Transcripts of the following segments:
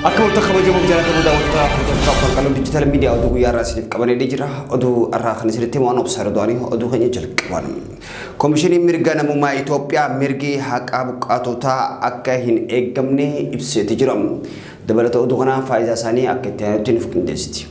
Akka wanta kabajamuuf jaallatamu daawwattoota hordoftoota Afaan Qal'oo Digital Media, oduu guyyaa irraa isiniif qabannee jira. Oduu irraa kan isinitti himu waan obsa Ridwaanii. Oduu keenya jalqaban. Komishiniin Mirga Namummaa Itoophiyaa mirgi haqaa buqqaatotaa akka hin eeggamne ibseeti jira. Dabalata oduu kanaa faayidaa isaanii akka itti aanutti nuuf qindeessiti.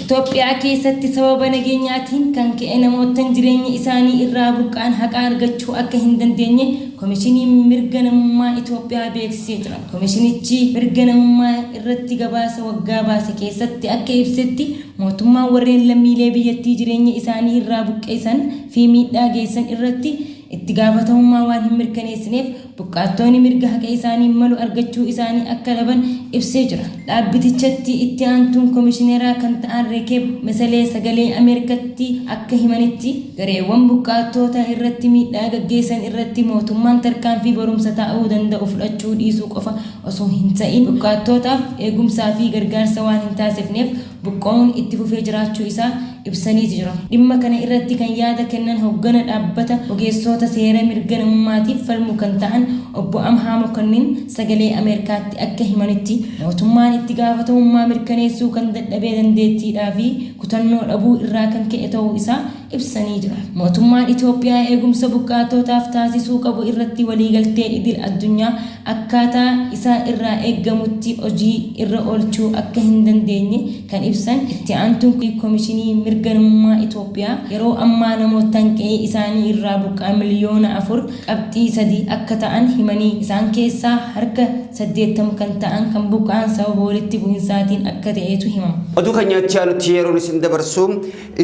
Itoophiyaa keessatti sababa nageenyaatiin kan ka'e namoottan jireenya isaanii irraa buqqa'an haqa argachuu akka hin dandeenye Komishiniin Mirga Namummaa Itoophiyaa beeksisee jira. Komishinichi mirga namummaa irratti gabaasa waggaa baase keessatti akka ibsetti, mootummaan warreen lammiilee biyyattii jireenya isaanii irraa buqqeessan fi miidhaa geessan irratti itti gaafatamummaa waan hin mirkaneessineef buqqaattooni mirga haqa isaanii malu argachuu isaanii akka dhaban ibsee jira. Dhaabbitichatti itti aantuun komishineraa kan ta'an Rekeeb Meselee Sagalee Ameerikatti akka himanitti, gareewwan buqqaattoota irratti miidhaa gaggeessan irratti mootummaan tarkaanfii barumsa ta'uu danda'u fudhachuu dhiisuu qofa osoo hin ta'in buqqaattootaaf eegumsaa fi gargaarsa waan hin taasifneef buqqa'uun itti fufee jiraachuu isaa ibsaniiti jiru. Dhimma kana irratti kan yaada kennan hoggana dhaabbata ogeessoota seera mirga namummaatiif falmu kan ta'an obbo Amhaa Mokonnin Sagalee Ameerikaatti akka himanitti, mootummaan itti gaafatamummaa mirkaneessuu kan dadhabee dandeettiidhaa fi kutannoo dhabuu irraa kan ka'e ta'uu isaa ibsanii jiran. Mootummaan Itoophiyaa eegumsa buqqaattootaaf taasisuu qabu irratti waliigaltee idil addunyaa akkaataa isa irraa eeggamutti hojii irra oolchuu akka hin dandeenye kan ibsan itti aantuun komishinii mirga namummaa Itoophiyaa, yeroo ammaa namoottan qe'ee isaanii irraa buqqa'an miliyoona 4.3 akka ta'an himanii, isaan keessaa harka 80 kan ta'an kan buqqa'an sababa walitti bu'insaatiin akka ta'etu himama. Oduu keenya itti aanutti yeroon isin dabarsu,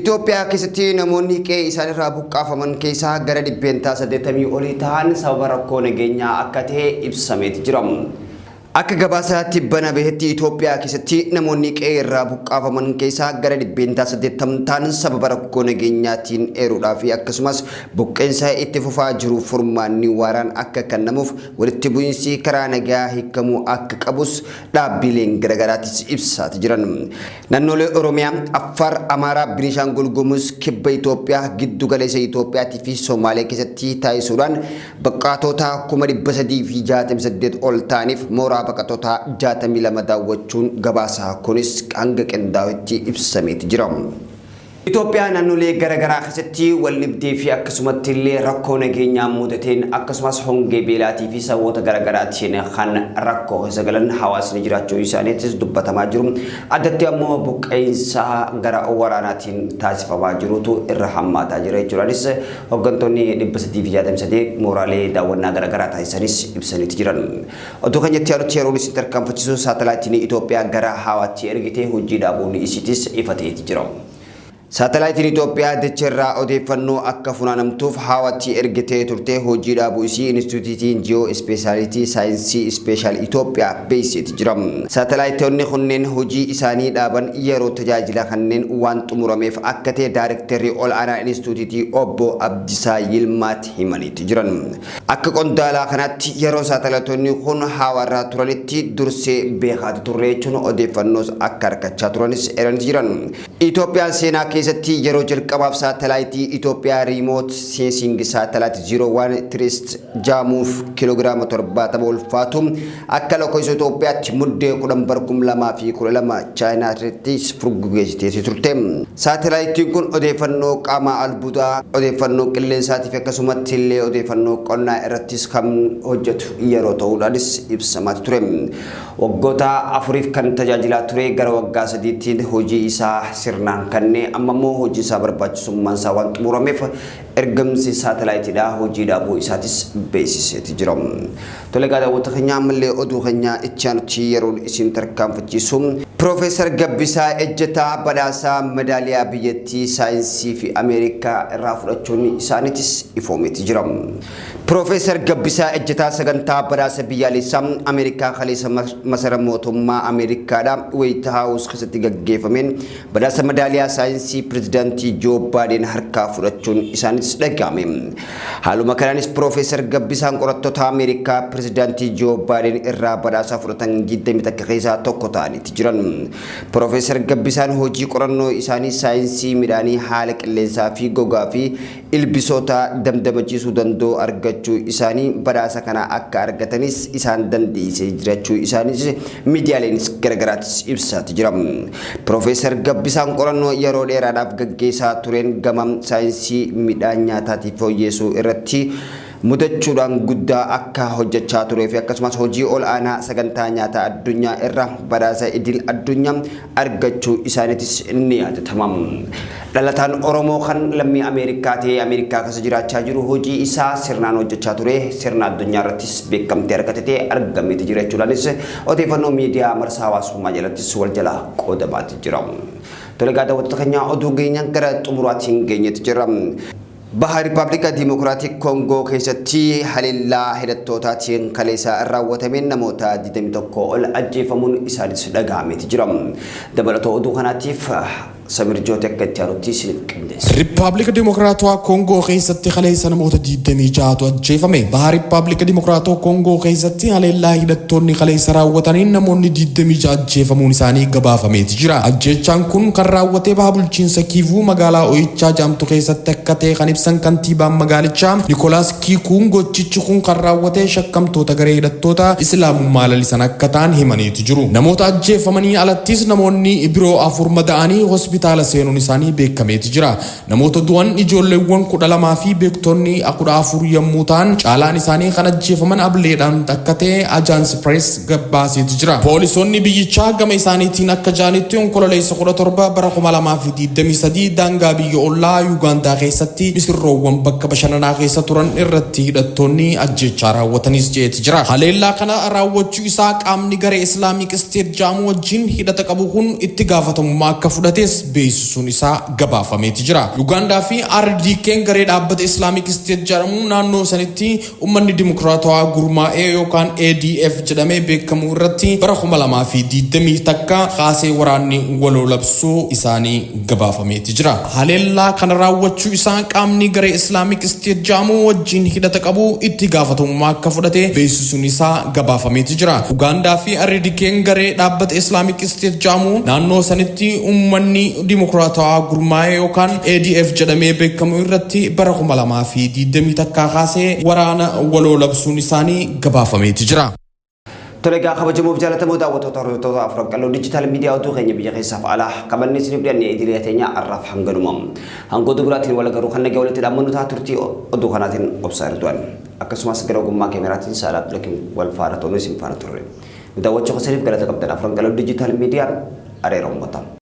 Itoophiyaa keessatti namoonni qe'ee isaanirraa buqqaafaman keessaa gara 80% olii ta'an sababa rakkoo nageenyaa akka ta'e ibsameeti jira. Akka gabaasa tibbana bahetti, Itoophiyaa keessatti namoonni qe'ee irraa buqqaafaman keessaa gara 80% ta'an sababa rakkoo nageenyaatiin eeruudhaa fi akkasumas buqqeensa itti fufaa jiru furmaanni waaraan akka kennamuuf walitti bu'iinsi karaa nagaa hiikamuu akka qabus dhaabbileen garaagaraatis ibsaati jiran. Naannolee Oromiyaa, Affaar, Amaaraa, Beenishaangul Gumuz, Kibba Itoophiyaa, Giddu Galeessa Itoophiyaatii fi Somaalee keessatti taasisuudhaan baqattoota 368,000 ol ta'aniif mooraa baqattootaa 62 daawwachuun gabaasa kunis hanga qindaa'utti ibsameeti jira. Itoophiyaa naannolee garaagaraa keessatti waldhibdee fi akkasumatti illee rakkoo nageenyaa mudateen, akkasumas hongee beelaatii fi sababoota garaagaraatiin kan rakkoo keessa galan hawaasni jiraachuu isaaniitis dubbatamaa jiru. Addatti ammoo buqqeensa gara waraanaatiin taasifamaa jirutu irra hammaataa jira jechuudhaanis hooggantoonni 368 mooraalee daawwannaa garaagaraa taasisanis ibsaniiti jiran. Oduu keenyatti aanutti yeroon isin tarkaanfachiisu, saatalaayitiin Itoophiyaa gara hawaatti ergitee hojii dhaabuun isiitis ifa ta'eeti jira. Saatalaayitiin Itoophiyaa dacheerraa odeeffannoo akka funaanamtuuf hawaatti ergitee turte hojii dhaabuu isii Inistituutiin Jiyoo Ispeeshaalitii Saayinsii Ispeeshaal Itoophiyaa beeksiseeti jira. Saatalaayitoonni kunneen hojii isaanii dhaaban yeroo tajaajila kanneen waan xumurameef akka ta'e Daarektarri ol aanaa Inistituutii obbo Abdisaa Yilmaatti himaniiti jiran. Akka qondaalaa kanaatti, yeroo saatalaayitoonni kun hawaarraa turanitti dursee beekaati turre jechuun odeeffannoos akka argachaa turanis eeraniiti jiran. Itoophiyaan seenaa keessatti yeroo jalqabaaf saatalaayitii Itoophiyaa Remote Sensing Satellite 01 Thrust jaamuuf kiiloogiraama 70 ulfaatu akka lakkoofsa Itoophiyaatti Muddee 10 bara 2012 Chaayinaatti furguggeessiteeti turte. Saatalaayitiin kun odeeffannoo qaama albuudaa, odeeffannoo qilleensaatii fi akkasumatti illee odeeffannoo qonnaa irrattis kan hojjetu yeroo ta'uudhaanis ibsamaati ture. Waggoota 4f kan tajaajilaa ture gara waggaa 3tti hojii isaa sirnaan kannee, amma immoo hojii isaa barbaachisummaan isaa waan xumurameef ergamsi saatalaayitiidha hojii dhaabuu isaatis beeksiseeti jira. Tole egaa daawwattoota keenya, ammallee oduu keenya itti aanutti yeroon isin tarkaanfachiisu. Piroofeesar Gabbisaa Ejjetaa badhaasa madaaliyaa biyyattii saayinsii fi Ameerikaa irraa fudhachuun isaaniitis ifoomeeti jira. Piroofeesar Gabbisaa Ejjetaa sagantaa badhaasa biyyaalessaa Ameerikaa kaleessa masara mootummaa Ameerikaadha Waayit Haawus keessatti gaggeeffameen badhaasa madaaliyaa saayinsii pirezidaantii Joo Baayiden harkaa fudhachuun isaaniitis dhaga'ame. Haaluma kanaanis Piroofeesar Gabbisaan qorattoota Ameerikaa pirezidaantii Joo Baayiden irraa badhaasa fudhatan 21 keessaa tokko ta'aniiti jiran. Piroofeesar Gabbisaan hojii qorannoo isaanii saayinsii midhaanii haala qilleensaa fi gogaa fi ilbisoota damdamachiisuu danda'u argachuu argachuu isaanii badhaasa kana akka argatanis isaan dandeessisee jiraachuu isaanis miidiyaaleenis garagaraattis ibsaati jira. Piroofeesar Gabbisaan qorannoo yeroo dheeraadhaaf gaggeessaa tureen gama saayinsii midhaan nyaataatii fooyyessuu irratti mudachuudhaan guddaa akka hojjechaa turee fi akkasumas hojii ol aanaa sagantaa nyaataa addunyaa irra badhaasa idil addunyaa argachuu isaaniitis ni yaadatama. Dhalataan Oromoo kan lammii Ameerikaa ta'ee Ameerikaa keessa jiraachaa jiru hojii isaa sirnaan hojjechaa ture, sirna addunyaa irrattis beekamtii argatee argameeti jira jechuudhaanis odeeffannoo miidiyaa marsaa hawaasummaa jalattis wal jalaa qoodamaati jira. Tole, daawwattoota keenya, oduu keenya gara xumuraatiin geenyetti jira. Baha Riippaabilika Dimokiraatik Koongoo keessatti haleellaa hidhattootaatiin kaleessa raawwatameen namoota 21 ol ajjeefamuun isaanis dhagahameeti jira. Dabalatoo oduu kanaatiif Samir Joote akka itti aanutti isiniif qindeessa. Riippaabilika Dimokiraatawaa Koongoo keessatti kaleessa namoota 26tu ajjeefame. Baha Riippaabilika Dimokiraatawaa Koongoo keessatti haleellaa hidhattoonni kaleessa raawwataniin namoonni 26 ajjeefamuun isaanii gabaafameeti jira. Ajjeechaan kun kan raawwate baha bulchiinsa Kiivuu magaalaa Oyichaa jedhamtu keessatti akka ta'e kan ibsan kantiibaan magaalichaa Nikolaas Kiikuun, gochichi kun kan raawwate shakkamtoota garee hidhattoota Islaamummaa lalisan akka ta'an himaniitu jiru. Namoota ajjeefamanii alattis namoonni biroo afur mada'anii hospitaala seenuun isaanii beekameeti jira. Namoota du'an ijoolleewwan 12 fi beektonni 14 yommuu ta'an, caalaan isaanii kan ajjeefaman ableedhaan akka ta'e Ajaans Pirees gabaaseeti jira. Poolisoonni biyyichaa gama isaaniitiin akka jaanitti, Onkololeessa 17 bara 2023 daangaa biyya ollaa Yuugaandaa keessatti misirroowwan bakka bashannanaa keessa turan irratti hidhattoonni ajjeechaa raawwatanis jeeti jira. Haleellaa kana raawwachuu isaa qaamni garee Islamic State jedhamu wajjin hidhata qabu kun itti gaafatamummaa akka fudhates beeksisuun isaa gabaafameeti jira. Yuugaandaa fi RDK'n garee dhaabbata Islamic State jedhamu naannoo sanitti uummanni dimokiraatawaa gurmaa'ee yookaan ADF jedhamee beekamu irratti bara 2021 kaasee waraanni waloo labsuu isaanii gabaafameeti jira. Haleellaa kana raawwachuu isaa qaamni garee Islamic State jedhamu wajjin hidhata qabu itti gaafatamummaa akka fudhate beeksisuun isaa gabaafameeti jira. Ugaandaa fi RDK'n garee dhaabbata Islamic State jedhamu naannoo sanitti uummanni dimokiraatawaa gurmaa'ee yookaan ADF jedhamee beekamu irratti bara 2021 kaasee waraana waloo labsuun isaanii gabaafameeti jira. Tole egaa, kabajamoo fi jaallatamoo daawwattoota, hordoftoota Afran Qalloo Digital Media, oduu keenya biyya keessaaf alaa qabannee isiniif dhiyaanne idilee teenya har'aaf hanganuma. Hangoota biraatiin wal agaruu kan nagaa walitti dhaammannu ta'a. Turtii oduu kanaatiin obsaa erdu'an. Akkasumas gara ogummaa keemeraatiin Saalaa Abdulakiin wal faana ta'uun isin faana turre. Nu daawwachuu keessaniif galata qabdan. Afran Qalloo Digital Media, areera uummataa.